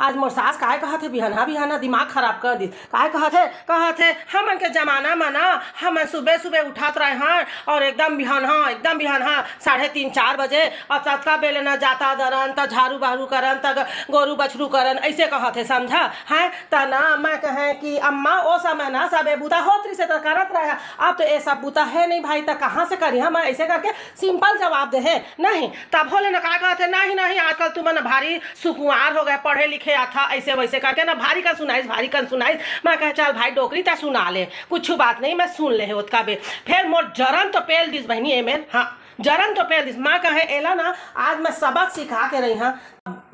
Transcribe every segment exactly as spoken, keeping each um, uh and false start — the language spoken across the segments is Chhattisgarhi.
आज मोर सास काय कहत हे, बिहनहा बिहनहा दिमाग खराब कर दिस। काय कहत हे? कहत हे, "हमन के जमाना म ना, हमन सुबह सुबह उठत रहे हन और एकदम बिहनहा, एकदम बिहनहा साढ़े तीन, चार बजे, और ततका बेले ना जाता दरन, त झाड़ू बहारू करन, त ग-, गोरू बछरू करन," ऐसे कहत हे, समझा? हैं? त ना मैं कहे कि अम्मा, ओ समय ना सबे बूता होत रहिसे त करत रहे, अब तो ये सब बूता हे नहीं भाई, त कहाँ से करिहा? मैं ऐसे करके सिंपल जवाब दे हे। नहीं, तभो ले ना का कहत हे, "नहीं, नहीं, आजकल तुमन भारी सुकुवार हो गए, पढ़े लिखे आथा," ऐसे वैसे करके ना भारी कन सुनाइस, भारी कन सुनाइस। मैं कहे, "चल भाई डोकरी, त सुना ले, कुछ बात नहीं, मैं सुन ले हे ओतका बे।" फिर मोर जरन तो पेल दिस बहिनी, एमेर, हाँ, जरन तो पेल दिस। मैं कहे, "एला ना आज मैं सबक सिखा के रही हाँ।"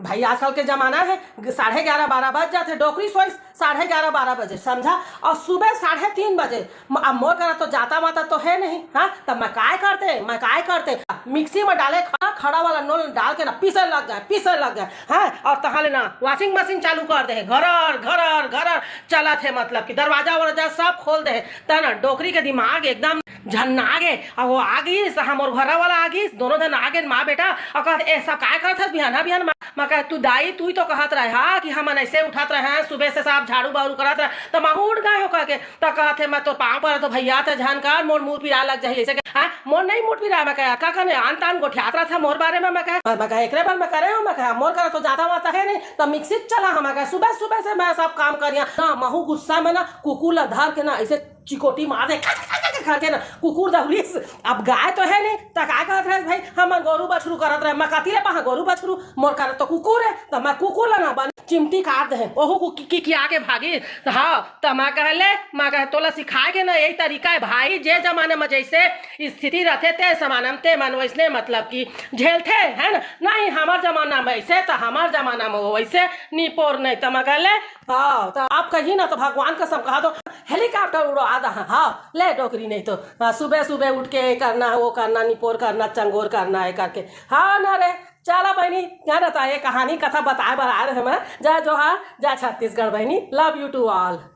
भाई, आजकल के जमाना हे, साढ़े ग्यारह, बारह बज जाथे, डोकरी सोइस साढ़े ग्यारह, बारह बजे, समझा? और सुबह साढ़े तीन बजे, म-, अब मोर करा तो जाता माता तो हे नहीं, हाँ? तब मैं काय करते, मैं काय करते? मिक्सी में डाले खड़ा, खड़ा वाला नोल डाल के ना पीसे लग गए, पीसे लग गए, हाँ? और तहाँ ले ना वॉशिंग मशीन चालू कर दे, घरर, घरर, घरर चलत हे, मतलब कि दरवाजा वरवाजा सब खोल दे, त ना डोकरी के दिमाग एकदम झन्ना गे। अब वो आ गईस, हमर घरा वाला आ गईस, दोनों झन आ गेन, माँ बेटा, और कहत, "ए, सब काय करत हस बिहान, हाँ, बिहान?" मैं, मैं कहे, "तू दाई, तू ही तो कहत रहे हा कि हमन ऐसे उठत रहे हैं, सुबह से सब झाड़ू बहारू करत रहे, त महू उठ गए हो," कह के। त कहत हे, "मैं तो पाँव पर तो भैया, त झन कर, मोर मुंह पिरा लग जाही," ऐसे कहे। हाँ, मोर नहीं मुंह पिरा, मैं कहे, "का कने आन तान गोठियात रहा था मोर बारे में," मैं कहे, मैं कहे, "एकरे बर मैं करे हूँ," मैं कहे, "मोर करा तो जाता वाता है नहीं, त मिक्सी चला," हम कहे, "सुबह सुबह से मैं सब काम करिया ना," महू गुस्सा में ना कुकुर ला धर के ना ऐसे चिकोटी मार दे, खच, खच, खच करके ना, कुकुर दौड़िस। अब गाय तो है नहीं, त का कहत रहे भाई, हमन गोरू बछरू करत रहे, मैं कति ले पहा गोरू बछरू, मोर करा तो कुकुर है, त मैं कुकुर ला ना बन चिमटी काट दे, ओहू को कि, कि, कि आके भागी। त हाँ, त मैं कहे ले, मैं कहे तोला सिखाए के ना यही तरीका है भाई, जे जमाने में जैसे स्थिति रहथे ते जमाने में ते मन वैसने मतलब कि झेलथे, है ना? नहीं, हमार जमाना में ऐसे, त हमार जमाना में वो वैसे, निपोर नहीं, त मैं कहे ले, हाँ, त आप कही ना तो भगवान कसम कहा तो हेलीकॉप्टर उड़ा दहा। हाँ, ले डोकरी नहीं तो, हाँ, सुबह सुबह उठ के ये करना, वो करना, निपोर करना, चंगोर करना है करके। हाँ ना रे, चला बहनी, क्या रहता है, ये कहानी कथा बताए बर आए रहे मैं। जय जोहार, जय छत्तीसगढ़ बहनी, love you to all।